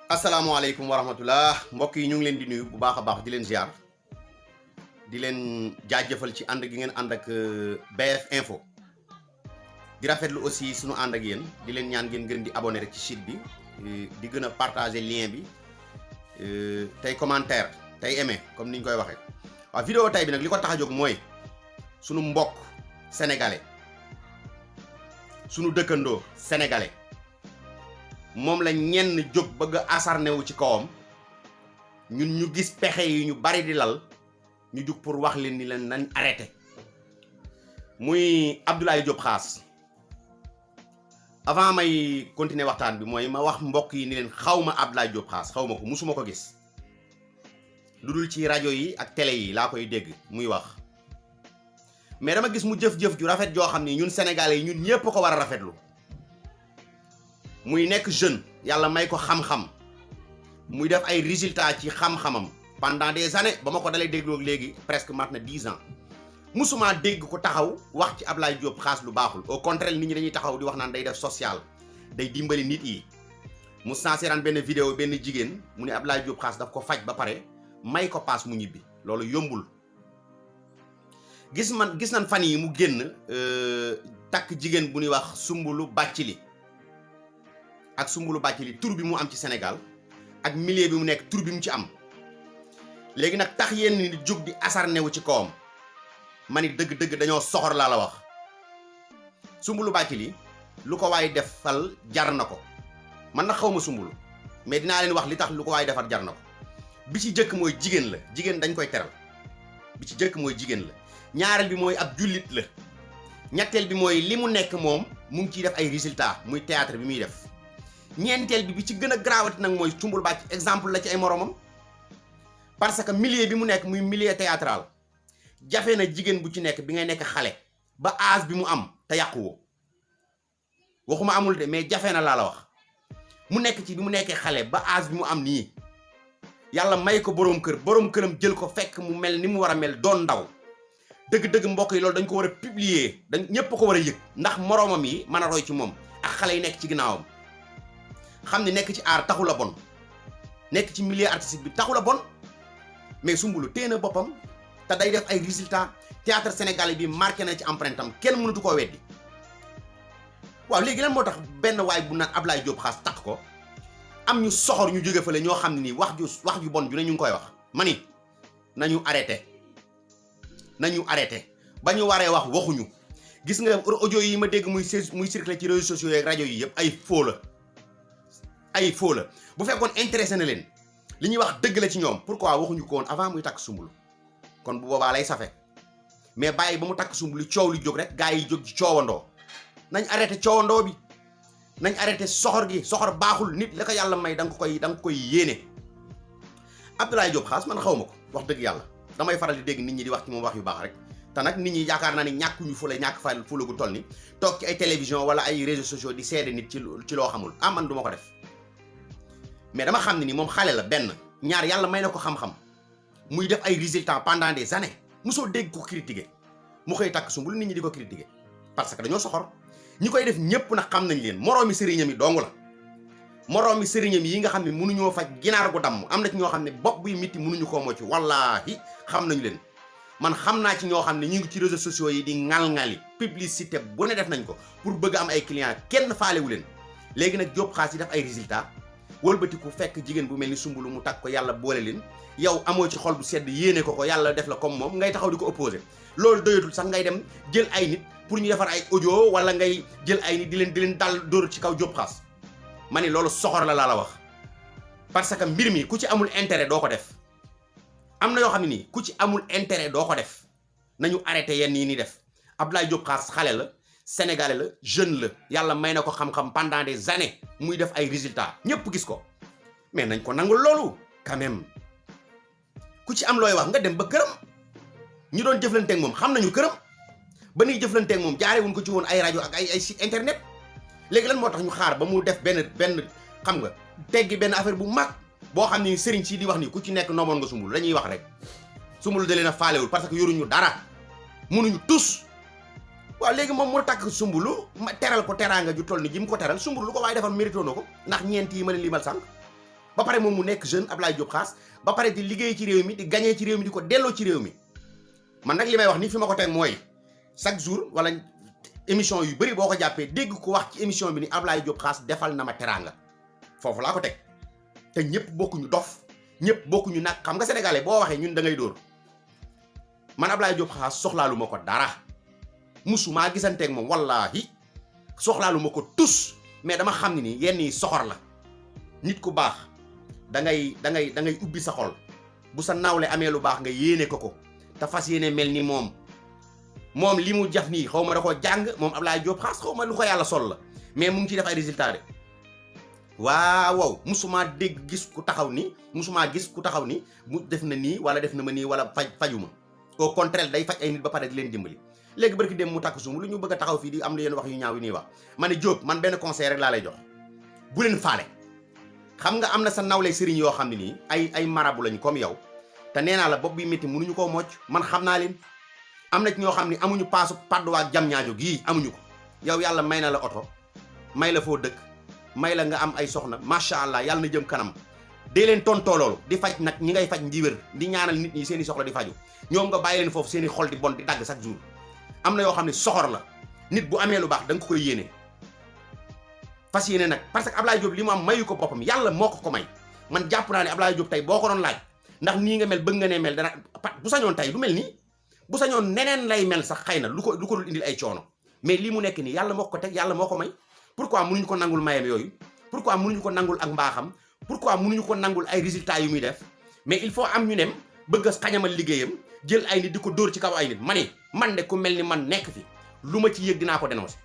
asalaamaaleykum wa rahmatullah mbokk yi ñu ngi leen di nuyu bu baax a baax di leen ziar di leen jaajëfal ci ànd gi ngeen ànd ak BF Info di rafetlu aussi sunu ànd ak yéen di leen ñaan ngeen gën di abonné rek ci site bi di gën a partager lien bi tey commentaire tey aimé comme ni ñu koy waxee waaw vidéo tey bi nag li ko tax a jóg mooy sunu mbokk sénégalais sunu dëkkandoo sénégalais moom la ñenn jóg bëgg a asarne wu ci kawam ñun ñu gis pexe yi ñu bari di lal ñu jug pour wax leen ni leen nañ arrêté muy Abdoulaye Diop Khass avant may continuer waxtaan bi mooy ma wax mbokk yi ni leen xaw ma Abdoulaye Diop Khass xaw ma ko musuma ko gis lu dul ci rajo yi ak télé yi laa koy dégg muy wax mais dama gis mu jëf-jëf ju rafet joo xam ni ñun sénégalais yi ñun ñépp ko war a rafetlu muy nekk jeune yàlla may ko xam-xam muy def ay résultats ci xam-xamam pendant des années ba ma ko dalee déglu léegi presque mat na 10 ans musuma dégg ko taxaw wax ci Abdoulaye Diop Khass lu baaxul au contraire nit ñi dañuy taxaw di wax naan day def social day dimbali nit yi mu sensiran benn vidéo benn jigéen mu ne Abdoulaye Diop Khass daf ko faj ba pare may ko paas mu ñibbi loolu yombul gis nañ fan yi mu génn takk jigéen bu ñuy wax Soumboulou Bathily ak Soumboulou Bathily tur bi mu am ci Sénégal ak milieu bi mu nekk tur bi mu ci am léegi nag tax yenn nit jóg di asarne wu ci kawam ma ni dëgg-dëgg dañoo soxor laa la wax Soumboulou Bathily lu ko waay defal jar na ko man na xaw ma Soumboulou mais dinaa leen wax li tax lu ko waay defal jar na ko bi ci jëkk mooy jigéen la jigéen dañ koy teral bi ci jëkk mooy jigéen la ñaareel bi mooy ab jullit la ñetteel bi mooy li mu nekk moom mu ngi ciy def ay résultats muy théâtre bi muy def ñeenteel bi ci gën a grawati nag mooy Soumboulou Bathily exemple la ci ay moromam parce que milieu bi mu nekk muy milieu théâtral jafe na jigéen bu ci nekk bi ngay nekk xale ba âge bi mu am te yàquwoo waxuma amul de mais jafe na laa la wax mu nekk ci bi mu nekkee xale ba âge bi mu am nii yàlla may ko boroom këram jël ko fekk mu mel ni mu war a mel doon ndaw dëgg-dëgg mbokk yi loolu dañ ko war a publier dañ ñépp ko war a yëg ndax moromam yi mën a roy ci moom ak xale yi nekk ci ginnaawam xam ne nekk ci aar taxul a bon nekk ci milieu artistique bi taxul a bon mais Soumboulou téye na boppam te day def ay résultats théâtre sénégalais bi marqué na ci empreinte am kenn mënatu koo weddi waaw léegi lan moo tax benn waay bu naan Abdoulaye Diop Khass takk ko am ñu soxor ñu jóge fële ñoo xam ne nii wax ju bon ju ne ñu ngi koy wax ma ni nañu arrêté ba ñu waree wax waxuñu gis nga audio yi ma dégg muy circulé ci réseaux sociaux yeeg rajo yi yëpp ay faux la bu fekkoon intéressé na leen li ñuy wax dëgg la ci ñoom pourquoi waxuñu ko woon avant muy takk Soumboulou kon bu boobaa lay safe mais bàyyi ba mu takk Soumboulou coow li jóg rek gars yi jóg ci coowandoo nañ arrêté coowandoo bi nañ arrêté soxor gi soxor baaxul nit la ko yàlla may da nga koy yéene Abdoulaye Diop Khass man xaw ma ko wax dëgg yàlla damay faral di dégg nit ñi di wax ci moom wax yu baax rek te nag nit ñi yaakaar naa ni ñàkkuñu ñàkk fay fula gu toll ni toog ci ay télévision wala ay réseaux sociaux di seede nit ci loo xamul man duma ko def mais dama xam ne ni moom xale la benn ñaar yàlla may na ko xam-xam muy def ay résultats pendant des années mosoo dégg ko critiquer mu xëy takk Soumboulou nit ñi di ko critiquer parce que dañoo soxor ñi koy def ñépp nag xam nañ leen moroomi sëriñam yi dong la moroomi sëriñam yi nga xam ne mënuñoo faj ginaar gu damm am na ci ñoo xam ne bopp buy mitti mënuñu koo mocc wallaahi xam nañu leen man xam naa ci ñoo xam ne ñu ngi ci réseaux sociaux yi di ŋal-ŋali publicité bu ne def nañ ko pour bëgg am ay clients kenn faalewu leen léegi nag Diop Khass yi def ay résultats wëlbatiku fekk jigéen bu mel ni Soumboulou mu takk ko yàlla boole leen yow amoo ci xol bu sedd yéene ko yàlla def la comme moom ngay taxaw di ko opposé loolu doyatul sax ngay dem jël ay nit pour ñu defar ay audio wala ngay jël ay nit di leen dal dóor ci kaw Diop Khass ma ni loolu soxor la laa la wax parce que mbir mi ku ci amul intérêt doo ko def am na yoo xam ne nii ku ci amul intérêt doo ko def nañu arrêté yenn yi ni def Abdoulaye Diop Khass xale la sénégalais la jeune la yàlla may na ko xam-xam pendant des années muy def ay résultats ñëpp gis ko mais nañ ko nangul loolu quand même ku ci am looy wax nga dem ba këram ñu doon jëflanteeg moom xam nañu këram ba nuy jëflanteeg moom jaare wuñ ko ci woon ay rajo ak ay site internet léegi lan moo tax ñu xaar ba mu def benn xam nga teggi benn affaire bu mag boo xam ni sëriñ si di wax ni ku ci nekk noomoon nga Soumboulou dañuy wax rek Soumboulou da leen a faalewul parce que yoruñu dara mënuñu tus waaw léegi moom mu takk Soumboulou ma teral ko teraanga ju toll ni ji mu ko teral Soumboulou lu ko waaye defal mérito na ko ndax ñeent yi ma leen limal sànq ba pare moom mu nekk jeune Ablaye Diop Khass ba pare di liggéey ci réew mi di gagné ci réew mi di ko delloo ci réew mi man nag li may wax nii fi ma ko teg mooy chaque jour wala émission yu bëri boo ko jàppee dégg ko wax ci émission bi ni Ablaye Diop Khass defal na ma teraanga foofu laa ko teg te ñëpp bokkuñu dof ñëpp bokkuñu nag xam nga sénégalais boo waxee ñun da ngay dóor man Ablaye Diop Khass soxlaalu ma ko dara musumaa gisanteeg moom wallaahi soxlaalu ma ko tus mais dama xam ne ni yenn yi soxor la nit ku baax da ngay ubbi sa xol bu sa nawle amee lu baax nga yéene ko te fas yéene mel ni moom li mu jaf nii xaw ma da koo jàng moom Ablaye Diop Khass xaw ma lu ko yàlla sol la mais mu ngi ciy def ay résultats de waaw musumaa dégg gis ku taxaw ni musumaa gis ku taxaw ni mu def na nii wala def na ma nii wala fajuma au contraire day faj ay nit ba pare di leen dimbali léegi barki dem mu takk sumu lu ñu bëgg a taxaw fii di am lu yéen wax yu ñaaw yu nii wax ma ne Diop man benn conseil rek laa lay jox bu leen faale xam nga am na sa nawle sëriñ yoo xam ne nii ay marabu lañu comme yow te nee naa la bopp bi métti mënuñu koo mocc man xam naa leen am na ci ñoo xam ne amuñu paasu padduwaak jam ñaajo gii amuñu ko yow yàlla may na la oto may la foo dëkk may la nga am ay soxna macha allah yàlla na jëm kanam dee leen tontoo loolu di faj nag ñi ngay faj ndi wér di ñaanal nit ñi seen i soxla di faju ñoom nga bàyyi leen foofu seen i xol di bon di dagg chaque jour am na yoo xam ne soxor la nit bu amee lu baax da nga ko koy yéene fas yéene nag parce que Ablaye Diop li mu am mayu ko boppam yàlla moo ko may man jàpp naa ne Ablaye Diop tey boo ko doon laaj ndax nii nga mel bëgg nga ne mel dana bu sañoon tey du mel nii bu sañoon neneen lay mel sax xëy na lu ko dul indil ay coono mais lii mu nekk nii yàlla moo ko teg yàlla moo ko may pourquoi mënuñu ko nangul mayam yooyu pourquoi mënuñu ko nangul ak mbaaxam pourquoi mënuñu ko nangul ay résultats yu muy def mais il faut am ñu nem bëgg a xañamal liggéeyam jël ay nit di ko dóor ci kaw ay nit man de ku mel ni man nekk fi lu ma ci yëg dinaa ko dénoncer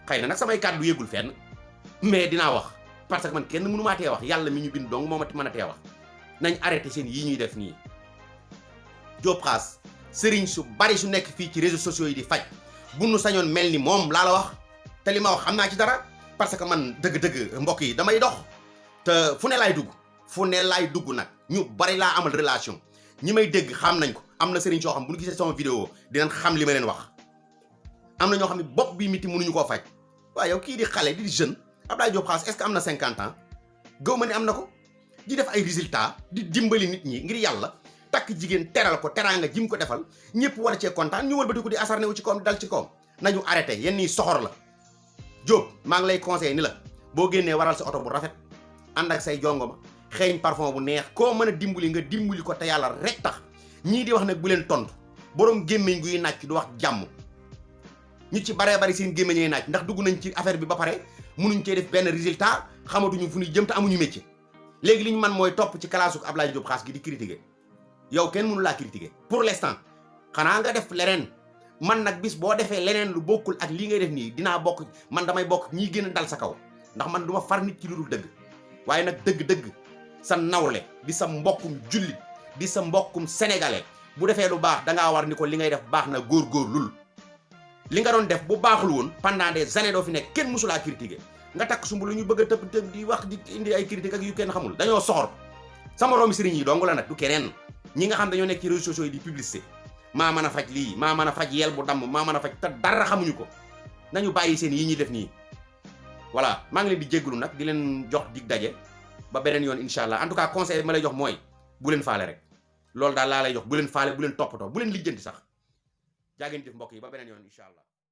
xëy na nag samay kàddu yëgul fenn mais dinaa wax parce que man kenn mënu maa tee wax yàlla mi ñu bind dong moo ma mën a tee wax nañ arrêté seen yii ñuy def nii Diop Khass sëriñ su bari su nekk fii ci réseaux sociaux yi di faj bu nu sañoon mel ni moom laa la wax te li ma wax xam naa ci dara parce que man dëgg-dëgg mbokk yi damay dox te fu ne laay dugg nag ñu bari laa amal relation ñi may dégg xam nañ ko am na sëriñ soo xam bu ñu gisee sama vidéo dinañ xam li ma leen wax am na ñoo xam ne bopp bi miti mënuñu koo faj waaye yow kii di xale di jeune Ablaye Diop Khass est-ce que am na 50 ans gëw ma ne am na ko di def ay résultats di dimbali nit ñi ngir yàlla takk jigéen teral ko teraanga jim ko defal ñëpp war a cee kontaan ñu wëlbati ko di asarne wu ci kawam dal ci kawam nañu arrêté yenn yi soxor la Diop maa ngi lay conseillé ni la boo génnee waral sa oto bu rafet ànd ak say jongoma xeeñ parfum bu neex koo mën a dimbali nga dimbali ko te yàlla rek tax ñii di wax nag bu leen tontu borom gémmiñ guy nàcc du wax jàmm ñu ci baree bari seen gémmiñ ñuy nàcc ndax dugg nañ ci affaire bi ba pare mënuñ cee def benn résultat xamatuñu fu ñuy jëm te amuñu métier léegi li ñu man mooy topp ci kalaasu Ablaye Diop Khass gi di critiquer yow kenn mënu laa critiquer pour l'instant xanaa nga def leneen man nag bis boo defee leneen lu bokkul ak lii ngay def nii dinaa bokk man damay bokk ñiy gën a dal sa kaw ndax man du ma far nit ci lu dul dëgg waaye nag dëgg-dëgg sa nawle di sa mbokkum jullit di sa mbokkum sénégalais bu defee lu baax dangaa war ni ko li ngay def baax na góorgóorlul li nga doon def bu baaxul woon pendant des années doo fi nekk kenn mësulaa critiquer nga takk sumb lu ñu bëgg a tëb di wax di indi ay critique ak yu kenn xamul dañoo soxor sama roomi sëriñ yi dong la nag du keneen ñi nga xam dañoo nekk ci réseaux sociaux yi di publicité maa mën a faj lii maa mën a faj yel bu damm maa mën a faj te dara xamuñu ko nañu bàyyi seen yi ñuy def nii voilà maa ngi leen di jéggalu nag di leen jox dig daje ba beneen yoon incha allah en tout cas conseil bi ma lay jox mooy bu leen faale rek loolu daal laa lay jox bu leen faale bu leen toppatoo bu leen lijjanti sax jaa ngeen jëf mbokk yi ba beneen yoon incha allah